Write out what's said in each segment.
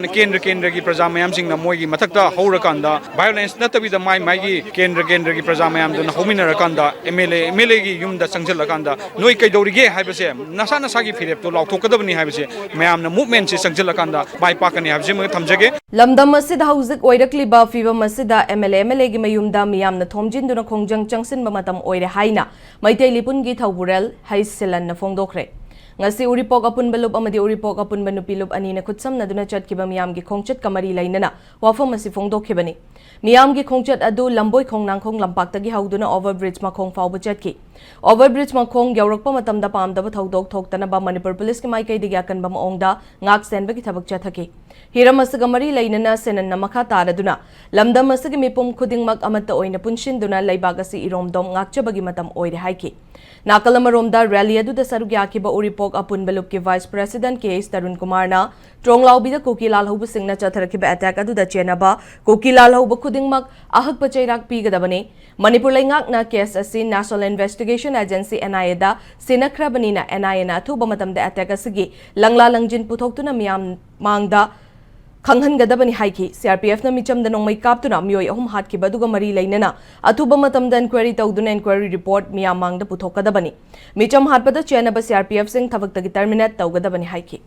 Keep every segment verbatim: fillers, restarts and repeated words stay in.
ꯀꯦꯟꯗ꯭ꯔ ꯀꯦꯟꯗ꯭ꯔꯒꯤ ꯄ꯭ꯔꯖꯥ ꯃꯌꯥꯝꯁꯤꯡꯅ ꯃꯣꯏꯒꯤ ꯃꯊꯛꯇ ꯍꯧꯔꯀꯥꯟꯗ, violence ꯅꯠꯇꯕꯤꯗ ꯃꯥꯏ ꯃꯥꯏꯒꯤ ꯀꯦꯟꯗ꯭ꯔ ꯀꯦꯟꯗ꯭ꯔꯒꯤ ꯄ꯭ꯔꯖꯥ ꯃꯌꯥꯝꯗꯨꯅ ꯍꯧꯃꯤꯟꯅꯔꯀꯥꯟꯗ, MLA, MLAꯒꯤ ꯌꯨꯝꯗ ꯆꯪꯁꯤꯜꯂꯀꯥꯟꯗ, "ꯅꯣꯏ ꯀꯩꯗꯧꯔꯤꯒꯦ?" ꯍꯥꯏꯕꯁꯦ, ꯅꯁꯥ ꯅꯁꯥꯒꯤ ꯐꯤꯔꯦꯞꯇꯣ ꯂꯥꯎꯊꯣꯛꯀꯗꯕꯅꯤ ꯍꯥꯏꯕꯁꯦ ꯃꯌꯥꯝꯅ movementꯁꯤ ꯆꯪꯁꯤꯜꯂꯀꯥꯟꯗ ꯃꯥꯏ ꯄꯥꯛꯀꯅꯤ ꯍꯥꯏꯕꯁꯤꯃꯒ ꯊꯝꯖꯒꯦ꯫ ꯂꯝꯗꯝ ꯑꯁꯤꯗ ꯍꯧꯖꯤꯛ ꯑꯣꯏꯔꯛꯂꯤꯕ ꯐꯤꯕꯝ ꯑꯁꯤꯗ MLA, MLAꯒꯤ ꯃꯌꯨꯝꯗ ꯃꯤꯌꯥꯝꯅ ꯊꯣꯝꯖꯤꯟꯗꯨꯅ ꯈꯣꯡꯖꯪ ꯆꯪꯁꯤꯟꯕ ꯃꯇꯝ ꯑꯣꯏꯔꯦ ꯍꯥꯏꯅ ꯃꯩꯇꯩ ꯂꯤꯄꯨꯟꯒꯤ ꯊꯧꯕꯨꯔꯦꯜ ꯍꯩꯁ ꯁꯤꯂꯟꯅ ꯐꯣꯡꯗꯣꯛꯈ꯭ꯔꯦ꯫ ꯉꯁꯤ ꯎꯔꯤꯄꯣꯛ ꯑꯄꯨꯟꯕ ꯂꯨꯞ ꯑꯃꯗꯤ ꯎꯔꯤꯄꯣꯛ ꯑꯄꯨꯟꯕ ꯅꯨꯄꯤ ꯂꯨꯞ ꯑꯅꯤꯅ ꯈꯨꯠꯁꯝꯅꯗꯨꯅ ꯆꯠꯈꯤꯕ ꯃꯤꯌꯥꯝꯒꯤ ꯈꯣꯡꯆꯠꯀ ꯃꯔꯤ ꯂꯩꯅꯅ ꯋꯥꯐꯝ ꯑꯁꯤ ꯐꯣꯡꯗꯣꯛꯈꯤꯕꯅꯤ꯫ ꯃꯤꯌꯥꯝꯒꯤ ꯈꯣꯡꯆꯠ ꯑꯗꯨ ꯂꯝꯕꯣꯏꯈꯣꯡ ꯅꯥꯡꯈꯣꯡ ꯂꯝꯄꯥꯛꯇꯒꯤ ꯍꯧꯗꯨꯅ over bridge ꯃꯈꯣꯡ ꯐꯥꯎꯕ ꯆꯠꯈꯤ꯫ Over bridge ꯃꯈꯣꯡ ꯌꯧꯔꯛꯄ ꯃꯇꯝꯗ ꯄꯥꯝꯗꯕ ꯊꯧꯗꯣꯛ ꯊꯣꯛꯇꯅꯕ ꯃꯅꯤꯄꯨꯔ ꯄꯨꯂꯤꯁꯀꯤ ꯃꯥꯏꯀꯩꯗꯒꯤ ꯑꯀꯟꯕ ꯃꯑꯣꯡꯗ ꯉꯥꯛ ꯁꯦꯟꯕꯒꯤ ꯊꯕꯛ ꯆꯠꯊꯈꯤ꯫ ꯍꯤꯔꯝ ꯑꯁꯤꯒ ꯃꯔꯤ ꯂꯩꯅꯅ ꯁꯤꯂꯟꯅ ꯃꯈꯥ ꯇꯥꯔꯗꯨꯅ ꯂꯝꯗꯝ ꯑꯁꯤꯒꯤ ꯃꯤꯄꯨꯝ ꯈꯨꯗꯤꯡꯃꯛ ꯑꯃꯠꯇ ꯑꯣꯏꯅ ꯄꯨꯟꯁꯤꯟꯗꯨꯅ ꯂꯩꯕꯥꯛ ꯑꯁꯤ ꯏꯔꯣꯝꯗꯣꯝ ꯉꯥꯛꯆꯕꯒꯤ ꯃꯇꯝ ꯑꯣꯏꯔꯦ ꯍꯥꯏꯈꯤ꯫ ꯅꯥꯀꯜ ꯑꯃꯔꯣꯝꯗ, rally ꯑꯗꯨꯗ ꯁꯔꯨꯛ ꯌꯥꯈꯤꯕ ꯎꯔꯤꯄꯣꯛ ꯑꯄꯨꯟꯕ ꯂꯨꯞꯀꯤ vice president ꯀꯦ ꯑꯦꯁ ꯇꯔꯨꯟ ꯀꯨꯃꯥꯔꯅ ꯇ꯭ꯔꯣꯡꯂꯥꯎꯕꯤꯗ ꯀꯨꯀꯤ ꯂꯥꯜꯍꯧꯕꯁꯤꯡꯅ ꯆꯠꯊꯔꯛꯈꯤꯕ attack ꯑꯗꯨꯗ ꯆꯦꯟꯅꯕ ꯀꯨꯀꯤ ꯂꯥꯜꯍꯧꯕ ꯈꯨꯗꯤꯡꯃꯛ ꯑꯍꯛꯄ ꯆꯩꯔꯥꯛ ꯄꯤꯒꯗꯕꯅꯤ꯫ ꯃꯅꯤꯄꯨꯔ ꯂꯩꯉꯥꯛꯅ case ꯑꯁꯤ National Investigation Agency, NIAꯗ ꯁꯤꯟꯅꯈ꯭ꯔꯕꯅꯤꯅ, NIAꯅ ꯑꯊꯨꯕ ꯃꯇꯝꯗ attack ꯑꯁꯤꯒꯤ ꯂꯪꯂꯥ ꯂꯪꯖꯤꯟ ꯄꯨꯊꯣꯛꯇꯨꯅ ꯃꯤꯌꯥꯝ ꯃꯥꯡꯗ ꯈꯪꯍꯟꯒꯗꯕꯅꯤ ꯍꯥꯏꯈꯤ꯫ CRPFꯅ ꯃꯤꯆꯝꯗ ꯅꯣꯡꯃꯩ ꯀꯥꯞꯇꯨꯅ ꯃꯤꯑꯣꯏ ꯑꯍꯨꯝ ꯍꯥꯠꯈꯤꯕ ꯑꯗꯨꯒ ꯃꯔꯤ ꯂꯩꯅꯅ ꯑꯊꯨꯕ ꯃꯇꯝꯗ inquiry ꯇꯧꯗꯨꯅ inquiry report ꯃꯤꯌꯥꯝ ꯃꯥꯡꯗ ꯄꯨꯊꯣꯛꯀꯗꯕꯅꯤ꯫ ꯃꯤꯆꯝ ꯍꯥꯠꯄꯗ ꯆꯦꯟꯅꯕ CRPFꯁꯤꯡ ꯊꯕꯛꯇꯒꯤ terminate ꯇꯧꯒꯗꯕꯅꯤ ꯍꯥꯏꯈꯤ꯫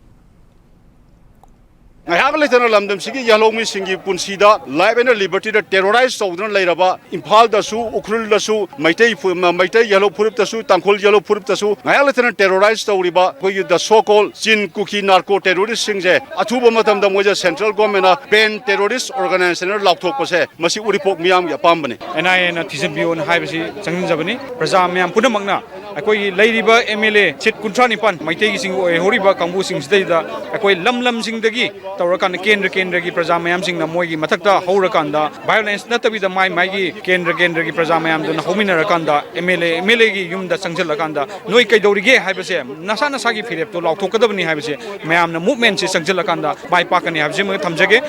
ꯉꯥꯏꯍꯥꯛ ꯂꯩꯇꯅ ꯂꯝꯗꯝꯁꯤꯒꯤ ꯌꯦꯜꯍꯧꯃꯤꯁꯤꯡꯒꯤ ꯄꯨꯟꯁꯤꯗ, life and libertyꯗ terrorize ꯇꯧꯗꯨꯅ ꯂꯩꯔꯕ, ꯏꯝꯐꯥꯜꯗꯁꯨ, ꯎꯈ꯭ꯔꯨꯜꯗꯁꯨ, ꯃꯩꯇꯩ ꯐꯨ-, ꯃ-, ꯃꯩꯇꯩ ꯌꯦꯜꯍꯧ ꯐꯨꯔꯨꯞꯇꯁꯨ, ꯇꯥꯡꯈꯨꯜ ꯌꯦꯜꯍꯧ ꯐꯨꯔꯨꯞꯇꯁꯨ ꯉꯥꯏꯍꯥꯛ ꯂꯩꯇꯅ terrorize ꯇꯧꯔꯤꯕ ꯑꯩꯈꯣꯏꯒꯤ the so called Chin Kuki narco terroristꯁꯤꯡꯁꯦ ꯑꯊꯨꯕ ꯃꯇꯝꯗ ꯃꯣꯏꯁꯦ central governmentꯅ banned terrorist organizationꯅ ꯂꯥꯎꯊꯣꯛꯄꯁꯦ, ꯃꯁꯤ ꯎꯔꯤꯄꯣꯛ ꯃꯤꯌꯥꯝꯒꯤ ꯑꯄꯥꯝꯕꯅꯤ꯫ NIAꯅ ꯊꯤꯖꯤꯟꯕꯤꯌꯣꯅ ꯍꯥꯏꯕꯁꯤ ꯆꯪꯁꯤꯟꯖꯕꯅꯤ꯫ ꯄ꯭ꯔꯖꯥ ꯃꯌꯥꯝ ꯄꯨꯝꯅꯃꯛꯅ ꯑꯩꯈꯣꯏꯒꯤ ꯂꯩꯔꯤꯕ MLA seat ꯀꯨꯟꯊ꯭ꯔꯥ ꯅꯤꯄꯥꯟ ꯃꯩꯇꯩꯒꯤꯁꯤꯡ ꯑꯣꯏꯍꯧꯔꯤꯕ ꯀꯥꯡꯕꯨꯁꯤꯡꯁꯤꯗꯩꯗ ꯑꯩꯈꯣꯏ ꯂꯝ ꯂꯝꯁꯤꯡꯗꯒꯤ ꯇꯧꯔꯀꯥꯟꯗ ꯀꯦꯟꯗ꯭ꯔ ꯀꯦꯟꯗ꯭ꯔꯒꯤ ꯄ꯭ꯔꯖꯥ ꯃꯌꯥꯝꯁꯤꯡꯅ ꯃꯣꯏꯒꯤ ꯃꯊꯛꯇ ꯍꯧꯔꯀꯥꯟꯗ, violence ꯅꯠꯇꯕꯤꯗ ꯃꯥꯏ ꯃꯥꯏꯒꯤ ꯀꯦꯟꯗ꯭ꯔ ꯀꯦꯟꯗ꯭ꯔꯒꯤ ꯄ꯭ꯔꯖꯥ ꯃꯌꯥꯝꯗꯨꯅ ꯍꯧꯃꯤꯟꯅꯔꯀꯥꯟꯗ, MLA, MLAꯒꯤ ꯌꯨꯝꯗ ꯆꯪꯁꯤꯜꯂꯀꯥꯟꯗ, "ꯅꯣꯏ ꯀꯩꯗꯧꯔꯤꯒꯦ?" ꯍꯥꯏꯕꯁꯦ, ꯅꯁꯥ ꯅꯁꯥꯒꯤ ꯐꯤꯔꯦꯞꯇꯣ ꯂꯥꯎꯊꯣꯛꯀꯗꯕꯅꯤ ꯍꯥꯏꯕꯁꯦ ꯃꯌꯥꯝꯅ movementꯁꯦ ꯆꯪꯁꯤꯜꯂꯀꯥꯟꯗ ꯃꯥꯏ ꯄꯥꯛꯀꯅꯤ ꯍꯥꯏꯕꯁꯤꯃꯒ ꯊꯝꯖꯒꯦ꯫